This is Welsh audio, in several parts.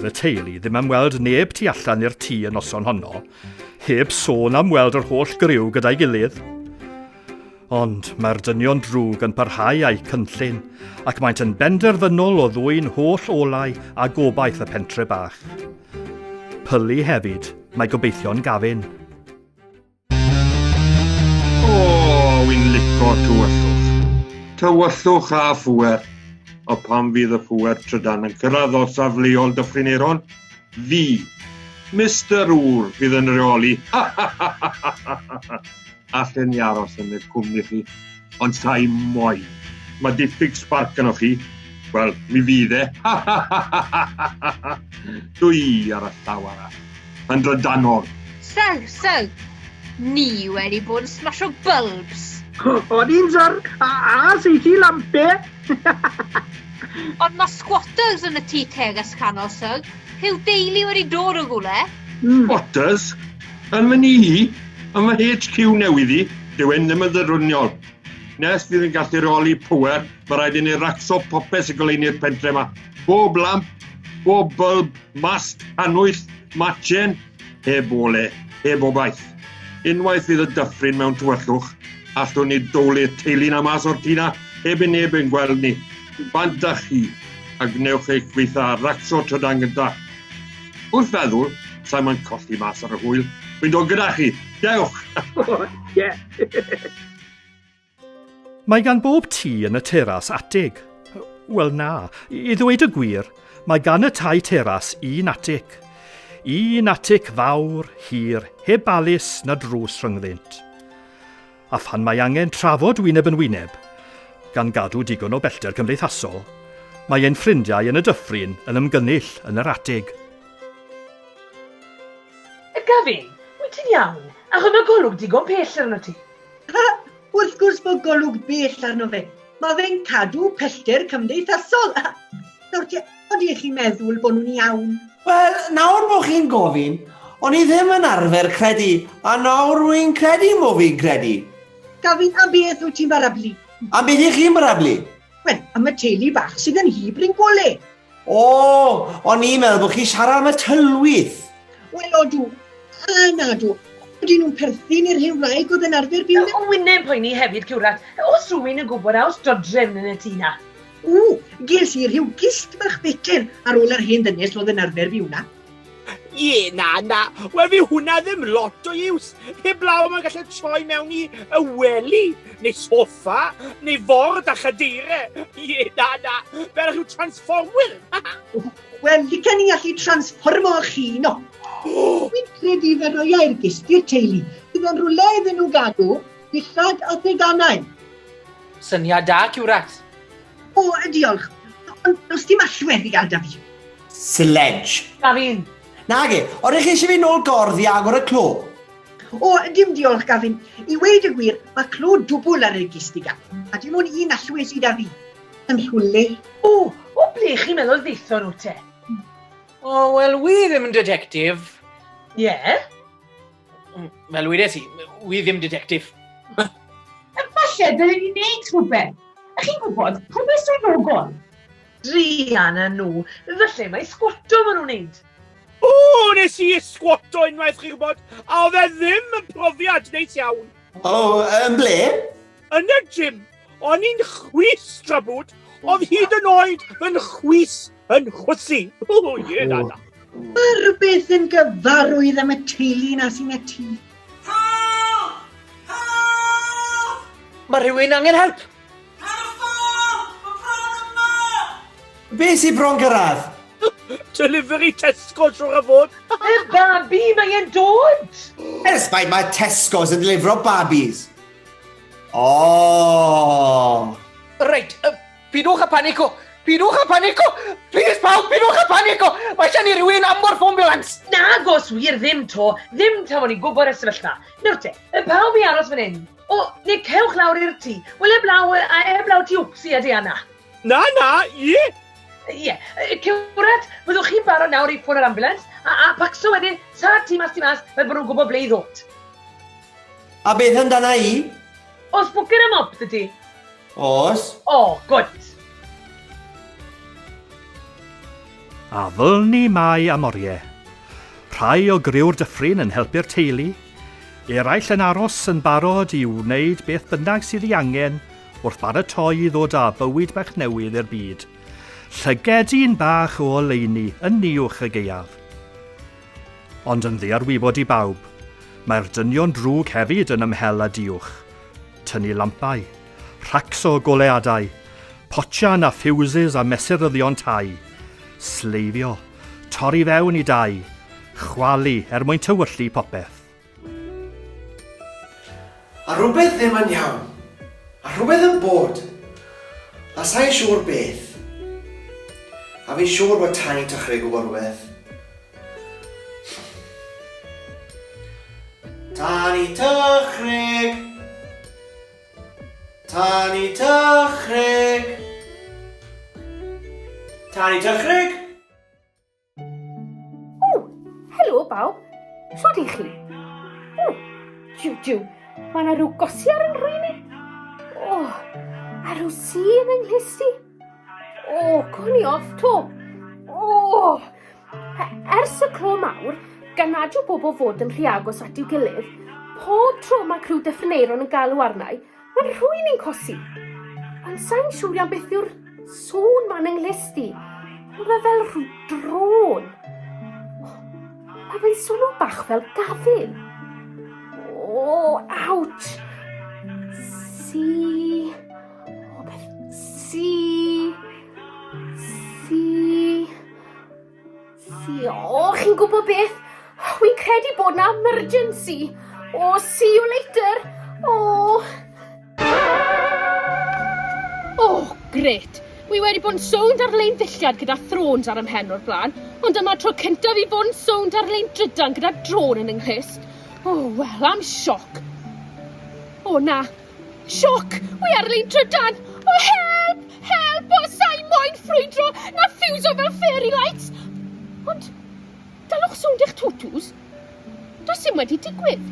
Doedd y teulu ddim am weld neb tu allan i'r tŷ y noson honno, heb sôn am weld yr holl griw gyda'i gilydd. Ond mae'r dynion drwg yn parhau â'u cynllun, ac maent yn benderfynol o ddwyn holl olau a gobaith y pentre bach. Pylu hefyd, mae gobeithion Gavin. O, wi'n lico tywyllwch. Tywyllwch a phŵer. O pan fydd y pŵer trydan yn cyrraedd orsaf leol Dyffryn Aeron, fi, Mister Ŵr, fydd yn rheoli. Ha ha ha ha ha ha! Allen ni aros yn y cwmni chi, ond sa'i moyn. Mae diffyg sbarc yno chi. Wel, mi fydd e. Ha ha ha ha ha ha ha! Dwi ar y llaw arall. Yn drydanol. So, so, ni wedi bod yn smasho bulbs. O'n i'n syr, a, a seithi lampe. Ond mae squatters yn y tŷ teras canol, syr. Rhyw deulu wedi dod o rwle. Squatters? Yn fy nhŷ i? Yn fy HQ newydd i? Dyw hyn ddim yn dderbyniol. Nes fydd yn gallu rheoli pŵer, mae rhaid i ni racso popeth sy'n goleuni'r pentre yma. Bob lamp, bob bylb, mast, cannwyll, matchen, heb ole, heb obaith. Unwaith fydd y dyffryn mewn tywyllwch, allwn ni dowlu'r teulu 'na mas o'r tŷ 'na heb i neb ein gweld ni. Bant â chi, a gwnewch eich gweitha ar racso trydan gynta. Wrth feddwl, sa'i moyn colli mas ar y hwyl. Wi'n dod gyda chi. Dewch! Ie. Mae gan bob tŷ yn y teras atig. Wel na, i ddweud y gwir, mae gan y tai teras un atig. Un atig fawr, hir, heb balis na drws rhyngddynt. A phan mae angen trafod wyneb yn wyneb, gan gadw digon o bellter cymdeithasol, mae ein ffrindiau yn y dyffryn yn ymgynnull yn yr atig. Gavin, wyt ti'n iawn? Achos mae golwg digon pell arno ti. Wrth gwrs bod golwg bell arno fe. Mae fe'n cadw pellter cymdeithasol. Nawr te, ydych chi'n meddwl bod nhw'n iawn? Wel, nawr bod chi'n gofyn, o'n i ddim yn arfer credu, a nawr rwy'n credu mo fi'n credu. Gavin, am beth wyt ti'n barablu? Am beth ych chi'n barablu? Wel, am y teulu bach sydd yn hy Bryngole. O, o'n i'n meddwl bod chi'n siarad am y tylwyth. Wel, odw, a nadw. Ydyn nhw'n perthyn i'r hen wraig oedd yn arfer byw 'na? O, winne'n poeni hefyd, ciwrat. Oes rhywun yn gwybod a oes dodrefn yn y tŷ 'na? O, ges i rhyw gist bach beter ar ôl yr hen ddynes oedd yn arfer byw 'na. Ie, na, na. Wel, fi hwnna ddim lot o iws. Heblaw mae'n gallu troi mewn i y wely, neu soffa, neu ford a chadeiriau. Ie, na, na. Fel rhyw transformwyr. Wel, licen i allu transformo chi, no. Dwi'n credu fe roiai'r gist i'r teulu. Bydd o'n rhywle iddyn nhw gadw dillad a theganau. Syniad da, ciwrat. O, diolch. Ond does dim allweddi gael da fi. Sledge. Gavin! Nage, oeddech chi eisiau fi nôl gordd i agor y clo? O, dim diolch, Gavin. I weud y gwir, mae clo dwbl ar y gist i gael, a dim ond un allwedd sydd da fi. Yn rhywle. O, o ble chi'n meddwl ddaethon nhw te? O, wel, wi ddim yn detective. Ie? Yeah. Fel wedes i, wi ddim detective. Falle dylen ni wneud rhywbeth. A chi'n gwybod, rhywbeth swyddogol. Druan â nhw. Falle mai sgwato maen nhw'n wneud. O, nes i sgwato unwaith, chi'n gwybod, a oedd e ddim yn profiad neis iawn. O, yn ble? Yn y gym. O'n i'n chwys tra bod, oedd hyd yn oed fy nhchwys yn chwysu. O, ie, na, na. Mae rhywbeth yn gyfarwydd am y teulu na sy'n y tŷ. Help! Help! Mae rhywun angen help! Ar y ffôn! Mae bron yma! Be sy'n bron gyrraedd? Delivery Tesco siwr o fod. Y babi, mae e'n dod! Ers faint mae Tesco's yn delifro babis? O! Reit, pidwch â panico! Pidwch â panico! Plîs pawb, pidwch â panico! Mae eisiau ni rhywun am o'r ambulance! Nagos wir ddim to, ddim tan o'n i'n gwybod y sefyllfa. Nawr te, y pawb i aros fan hyn. O, neu cewch lawr i'r tŷ. Wel, heblaw, heblaw ti Wpsi a Diana. Na, na, ie! Ie, Cywred, byddwch chi'n barod nawr i ffôn yr ambulance, a, a pacso wedyn, sa ti mas ti mas, fel bod nhw'n gwybod ble i ddod. A beth amdana i? Oes bwced a mop 'da ti? Oes. O, gwd. A ddylni mae am oriau. Rhai o griw'r dyffryn yn helpu'r teulu, eraill yn aros yn barod i wneud beth bynnag sydd ei angen wrth baratoi i ddod â bywyd bach newydd i'r byd. Llygedyn bach o oleuni yn niwch y gaeaf. Ond yn ddiarwybod i bawb, mae'r dynion drwg hefyd yn ymhel â diwch, tynnu lampau, rhacso goleuadau, potsian a ffiwsys a mesuryddion tai, sleifio, torri fewn i dai, chwalu er mwyn tywyllu popeth. A rhywbeth ddim yn iawn. A rhywbeth yn bod. A sa i'n siŵr beth. A fi'n siŵr bod Tiny Tychrig gwybod rhywbeth. Tiny Tychrig! Tiny Tychrig! Tiny Tychrig! O, helo bawb. Shwd i chi? O, jiw jiw, mae yna rhyw gosi ar yn rhywun i. O, a rhyw si yn yng nghlust i. O, cwn i off to. O, ers y clo mawr, gan nad yw bobl fod yn rhy agos at i'w gilydd, pob tro mae criw Dyffryn yn galw arnau, Mae'n rhwy'n i'n cosi. Ond sa'n siŵr iawn beth yw'r sŵn ma'n yng nghlust i. Ond mae fel rhyw drôn. Oh, mae fe'n swnio bach fel gafin. O, oh, ouch! Si... O, beth... Si... Si... Si, o, chi'n gwybod beth? Wi'n credu bod na emergency. O, see you later. O. O, gret. Wi wedi bod yn sownd ar lein ddilliad gyda thrones ar 'y mhen o'r blaen, ond dyma'r tro cyntaf i fod yn sownd ar lein drydan gyda drôn yn 'y nghlust. O, wel, am sioc. O, na. Sioc! Wi ar lein trydan! O, help! Help! O, sa'i moyn ffrwydro na ffiwso fel fairy lights! Ond, dalwch sownd eich twtws. Does dim wedi digwydd.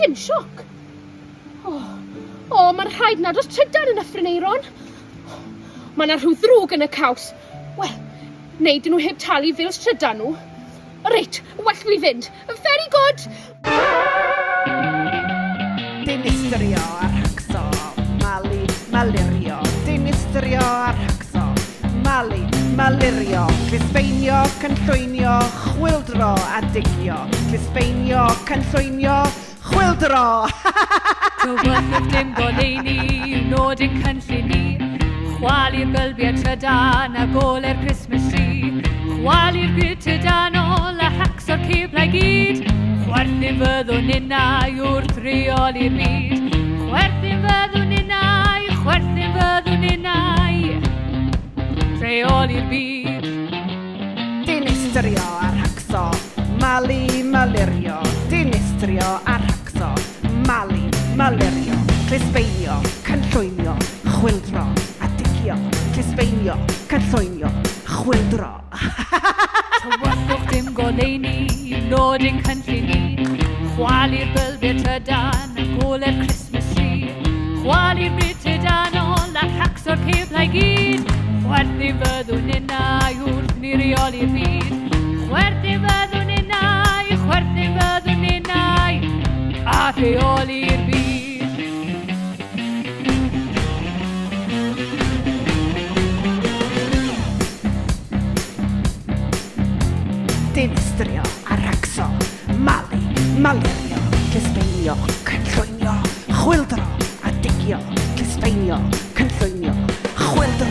Dim sioc. O, o, mae'n rhaid nad oes trydan yn Nyffryn Aeron. Mae yna rhyw ddrwg yn y caws. Wel, neu dyn nhw heb talu fils trydan nhw. Reit, well fi fynd. Very good! Dinistrio a rhagso, malu, malurio. Dinistrio a rhagso, malu, malurio. Clustfeinio, cynllwynio, chwyldro a digio. Clustfeinio, cynllwynio, chwyldro! Tywyllwch dim goleuni yw nod ein cynllun ni. Chwalu'r bylbiau trydan a gole'r Christmas tree. Chwalu'r grid trydanol a rhacso'r ceblau gyd. Chwerthin fyddwn ninnau wrth reoli'r byd. Chwerthin fyddwn ninnau, chwerthin fyddwn ninnau. Rheoli'r byd. Dinistrio a rhacso, malu, malurio. Dinistrio a rhacso, malu, malurio. Clustfeinio, cynllwynio, chwyldro a digio. Clustfeinio, cynllwynio, chwyldro. Tywyllwch dim goleuni yw nod ein cynllun ni. Chwalu'r bylbiau trydan a gole'r Christmas tree. Chwalu'r byd trydanol a rhacso'r ceblau gyd. Chwerthin fyddwn ninnau wrth ni reoli'r byd. Chwerthin fyddwn ninnau, chwerthin fyddwn ninnau, a rheoli'r byd. Dinistrio a rhagso, malu, malurio, clustfeinio, cynllwynio, chwyldro a digio, clustfeinio, cynllwynio, chwyldro.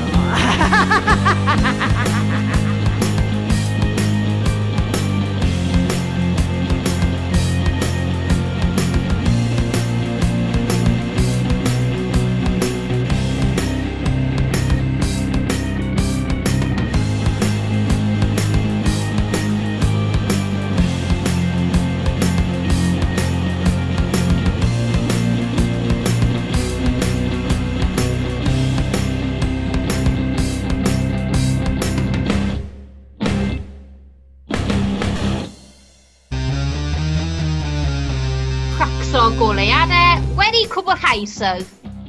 Cracso goleuadau wedi cwblhau, sir.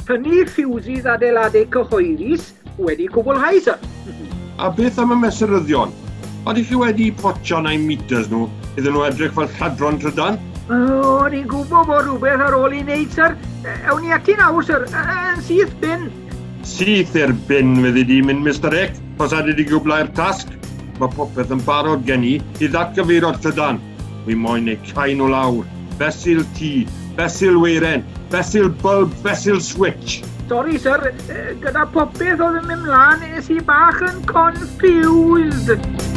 Tynnu ffiwsys adeiladau cyhoeddus wedi cwblhau, sir. A beth am y mesuryddion? Odych chi wedi potio na'i meters nhw iddyn nhw edrych fel lladron trydan? O'n i'n gwybod bod rhywbeth ar ôl i wneud, syr. Ewn ni ati nawr, syr. Yn syth bin. Syth i'r bin fyddi di mynd, Mister Rick, os adi di gwblhau'r tasg. Mae popeth yn barod gen i i ddatgyfeirio'r trydan. Wi moyn eu cau nhw lawr, fesul tŷ, fesul weiren, fesul bylb, fesul switch. Sori syr, gyda popeth oedd yn mynd mlaen es i bach yn confused.